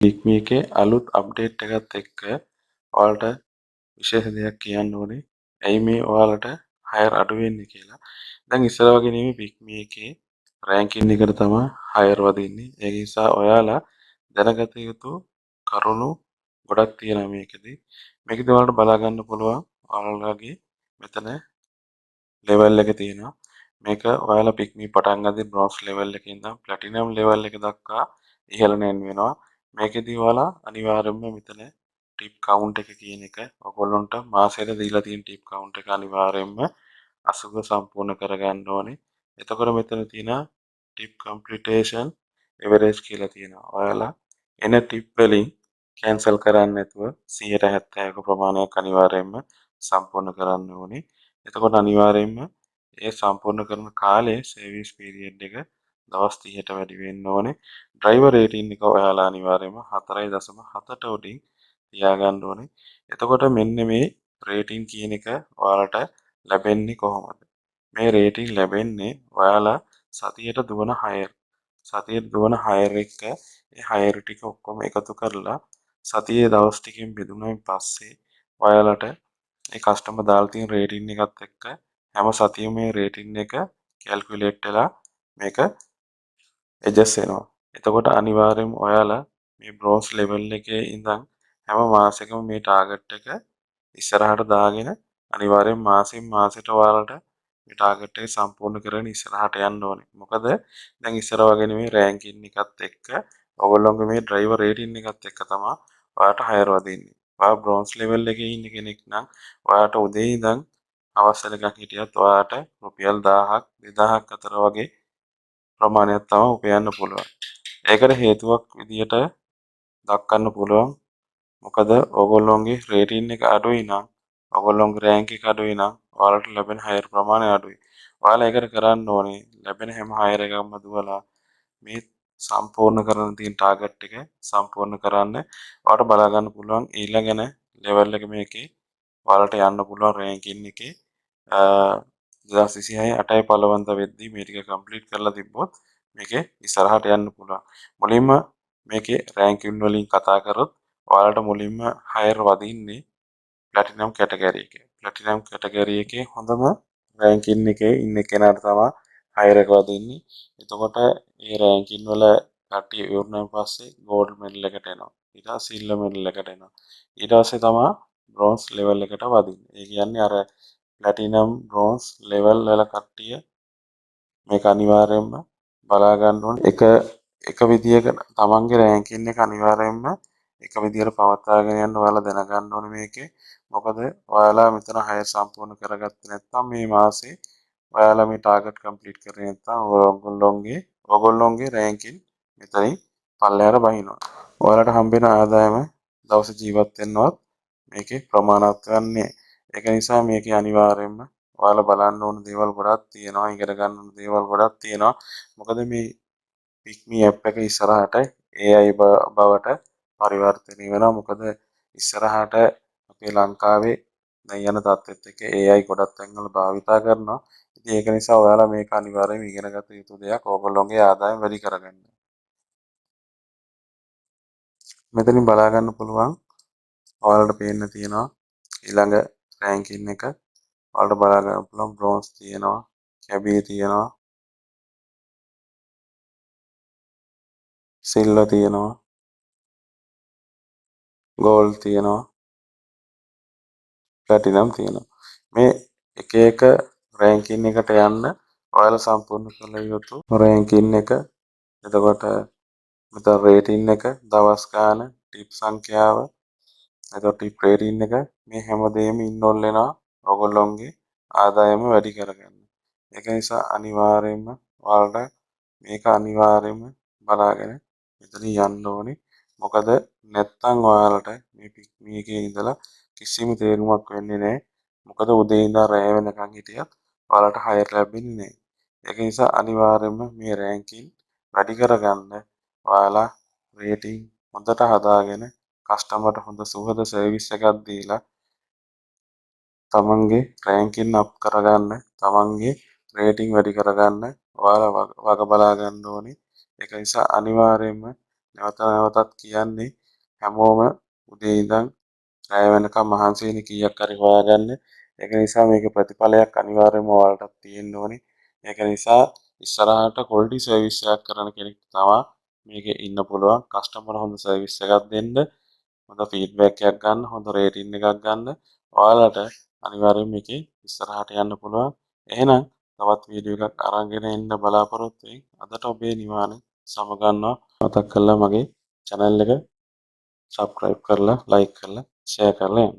පික්මි එකේ අලුත් අප්ඩේට් එකත් එක්ක ඔයාලට විශේෂ දෙයක් කියන්න ඕනේ. ඇයි මේ ඔයාලට හයර් අඩු වෙන්නේ කියලා. දැන් ඉස්සර වගේ නෙමෙයි පික්මි එකේ රෑන්කින් එකට තමයි හයර් වදින්නේ. ඒ නිසා ඔයාලා දැනගත යුතු කරුණු ගොඩක් තියෙනවා මේකෙදි. මේකෙදි ඔයාලට බලා ගන්න පුළුවන් ඔයාලගේ මෙතන ලෙවල් එක තියෙනවා. මේක ඔයාලා පික්මි පටන් ගද්දි බ්‍රොන්ස් ලෙවල් එකේ ඉඳන් ප්ලැටිනම් ලෙවල් එක දක්වා ඉහළ නැන්වෙනවා. මේකෙදි ඔයාලා අනිවාර්යයෙන්ම මෙතන ටිප් කවුන්ට් එක කියන එක ඔයගොල්ලන්ට මාසෙට දීලා තියෙන ටිප් කවුන්ට් එක අනිවාර්යයෙන්ම 80 සම්පූර්ණ කරගන්න ඕනේ. එතකොට මෙතන තියෙන ටිප් කම්ප්ලිටේෂන් එවරේජ් කියලා තියෙනවා. ඔයාලා එන ටිප් වලින් කැන්සල් කරන්නේ නැතුව 70%ක ප්‍රමාණයක් අනිවාර්යයෙන්ම සම්පූර්ණ කරන්න ඕනේ. එතකොට අනිවාර්යයෙන්ම ඒ සම්පූර්ණ කරන කාලය සර්විස් පීරියඩ් එක දවස් 30ට වැඩි වෙන්න ඕනේ. ඩ්‍රයිවර් රේටින් එක ඔයාලා අනිවාර්යයෙන්ම 4.7ට උඩින් තියාගන්න ඕනේ. එතකොට මෙන්න මේ රේටින් කියන එක ඔයාලට ලැබෙන්නේ කොහොමද? මේ රේටින් ලැබෙන්නේ ඔයාලා සතියට දුවන හයර් සතියට දුවන හයර් එක ඒ හයර් ටික ඔක්කොම එකතු කරලා සතියේ දවස් ටිකෙන් බෙදුනයින් පස්සේ ඔයාලට ඒ කස්ටමර් දාලා තියෙන රේටින් එකත් එක්ක හැම සතියෙම මේ රේටින් එක කැල්කියුලේට් වෙලා මේක ඇඩ්ජස්ට් වෙනවා. එතකොට අනිවාර්යයෙන්ම ඔයාලා මේ බ්‍රොන්ස් ලෙවල් එකේ ඉඳන් හැම මාසෙකම මේ ටාගට් එක ඉස්සරහට දාගෙන අනිවාර්යයෙන් මාසෙන් මාසෙට ඔයාලට මේ ටාගට් එක සම්පූර්ණ කරගෙන ඉස්සරහට යන්න ඕනේ. මොකද දැන් ඉස්සර වගේ නෙමෙයි රෑන්කින් එකත් එක්ක ඔයගොල්ලෝගේ මේ ඩ්‍රයිවර් රේටින් එකත් එක්ක තමයි ඔයාට හයර් වදින්නේ. ඔයා බ්‍රොන්ස් ලෙවල් එකේ ඉන්න කෙනෙක් නම් ඔයාට උදේ ඉඳන් හවස වෙනකන් හිටියත් ඔයාට රුපියල් 1000ක් 2000ක් අතර වගේ ප්‍රමාණයක් තමයි උපයන්න පුළුවන්. ඒකට හේතුවක් විදියට දක්වන්න පුළුවන්. මොකද ඔයගොල්ලෝගේ රේටින් එක අඩුයි නම් ඔයගොල්ලෝගේ රෑන්ක් එක අඩුයි නම් ඔයාලට ලැබෙන හයර් ප්‍රමාණය අඩුයි. ඔයාලා ඒකට කරන්න ඕනේ ලැබෙන හැම හයර් එකක්ම දුවලා මේ සම්පූර්ණ කරන තියෙන ටාගට් එක සම්පූර්ණ කරන්න. ඔයාලට බලා ගන්න පුළුවන් ඊළඟන ලෙවල් එක මේකේ ඔයාලට යන්න පුළුවන් රෑන්කින් එකේ 2026 8 පළවන්ත වෙද්දී මේ ටික කම්ප්ලීට් කරලා තිබ්බොත් මේකේ ඉස්සරහට යන්න පුළුවන්. මුලින්ම මේකේ රෑන්කින් වලින් කතා කරොත් ඔයාලට මුලින්ම හයර් වදින්නේ ප්ලැටිනම් කැටගරි එකේ. ප්ලැටිනම් කැටගරි එකේ හොඳම රෑන්කින් එකේ ඉන්න කෙනාට තමයි හයර් එක වදින්නේ. එතකොට ඒ රෑන්කින් වල කට්ටිය ඉවරනන් පස්සේ ගෝල්ඩ් මෙඩල් එකට එනවා. ඊට පස්සේ සිල්වර් මෙඩල් එකට එනවා. ඊට පස්සේ තමයි බ්‍රොන්ස් ලෙවල් එකට වදින්නේ. ඒ කියන්නේ අර ප්ලැටිනම් බ්‍රොන්ස් ලෙවල් වල කට්ටිය මේක අනිවාර්යයෙන්ම බලා ගන්න ඕනේ. එක එක විදියකට තමන්ගේ රෑන්කින් එක අනිවාර්යයෙන්ම එක විදියට පවත්වාගෙන යන්න ඔයාලා දැනගන්න ඕනේ මේකේ. මොකද ඔයාලා මෙතන හයර් සම්පූර්ණ කරගත්තේ නැත්නම් මේ මාසේ ඔයාලා මේ ටාගට් කම්ප්ලීට් කරේ නැත්නම් ඔයගොල්ලෝගේ රෑන්කින් මෙතනින් පල්ලෙහාට බහිනවා. ඔයාලට හම්බෙන ආදායම දවස ජීවත් වෙන්නවත් මේකේ ප්‍රමාණවත් වෙන්නේ. ඒක නිසා මේකේ අනිවාර්යයෙන්ම ඔයාලා බලන්න ඕන දේවල් ගොඩක් තියෙනවා, ඉගෙන ගන්න ඕන දේවල් ගොඩක් තියෙනවා. මොකද මේ පික්මි ඇප් එක ඉස්සරහට AI බවට පරිවර්තනය වෙනවා. මොකද ඉස්සරහට අපේ ලංකාවේ දැන් යන තත්ත්වෙත් එක්ක AI ගොඩක් තැන්වල භාවිතා කරනවා. ඉතින් ඒක නිසා ඔයාලා මේක අනිවාර්යයෙන්ම ඉගෙන ගත යුතු දෙයක් ඕගොල්ලෝගේ ආදායම වැඩි කරගන්න. මෙතනින් බලා ගන්න පුළුවන් ඔයාලට පේන්න තියෙනවා ඊළඟ රෑන්කින් එක. ඔයාලට බලා ගන්න පුළුවන් බ්‍රොන්ස් තියෙනවා, කැබී තියෙනවා, සිල්වර් තියෙනවා, ගෝල්ඩ් තියෙනවා, ප්ලැටිනම් තියෙනවා. මේ එක එක රෑන්කින් එකට යන්න ඔයාලා සම්පූර්ණ කළ යුතු රෑන්කින් එක, එතකොට මෙතන රේටින් එක, දවස් ගාන, ටිප් සංඛ්‍යාව, එතකොට ටිප් රේටින් එක, මේ හැමදේම ඉන්වෝල්ව් වෙනවා ඔයගොල්ලොන්ගේ ආදායම වැඩි කරගන්න. ඒක නිසා අනිවාර්යයෙන්ම ඔයාලට මේක අනිවාර්යයෙන්ම බලාගෙන මෙතන යන්න ඕනේ. මොකද නැත්තම් ඔයාලට මේ පික්මි එකේ ඉඳලා කිසිම තේරුමක් වෙන්නේ නැහැ. මොකද උදේ ඉඳන් රැය වෙනකන් හිටියත් ඔයාලට හයර් ලැබෙන්නේ නැහැ. ඒක නිසා අනිවාර්යයෙන්ම මේ රෑන්කින් වැඩි කරගන්න ඔයාලා රේටින් හොඳට හදාගෙන කස්ටමර්ට හොඳ සුහද සර්විස් එකක් දීලා තමන්ගේ රෑන්කින් අප් කරගන්න, තමන්ගේ රේටින් වැඩි කරගන්න ඔයාලා වග බලා ගන්න ඕනේ. ඒක නිසා අනිවාර්යයෙන්ම නැවත නැවතත් කියන්නේ, හැමෝම උදේ ඉඳන් රැය වෙනකම් මහන්සි වෙන කීයක් හරි හොයාගන්න. ඒක නිසා මේකේ ප්‍රතිඵලයක් අනිවාර්යයෙන්ම ඔයාලටත් තියෙන්න ඕනේ. ඒක නිසා ඉස්සරහට ක්වොලිටි සර්විස් එකක් කරන කෙනෙක් තමා මේකේ ඉන්න පුළුවන්. කස්ටමර් හොඳ සර්විස් එකක් දෙන්න, හොඳ ෆීඩ්බැක් එකක් ගන්න, හොඳ රේටින් එකක් ගන්න, ඔයාලට අනිවාර්යයෙන් මේකේ ඉස්සරහට යන්න පුළුවන්. එහෙනම් තවත් වීඩියෝ එකක් අරගෙන එන්න බලාපොරොත්තු වෙමින් අදට ඔබේ නිවාන සමගන්නවා. මතක් කරලා මගේ චැනල් එක සබ්ස්ක්‍රයිබ් කරලා, ලයික් කරලා, ෂෙයා කරලා යන්න.